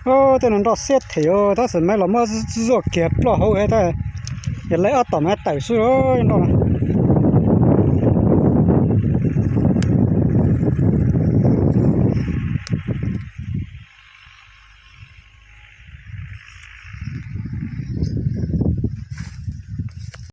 Tej no nroj xiab them, tab sis mas los muab zuaj kiag ploj hauv tab, yog lawv ob tom mas tawm xwb nroj.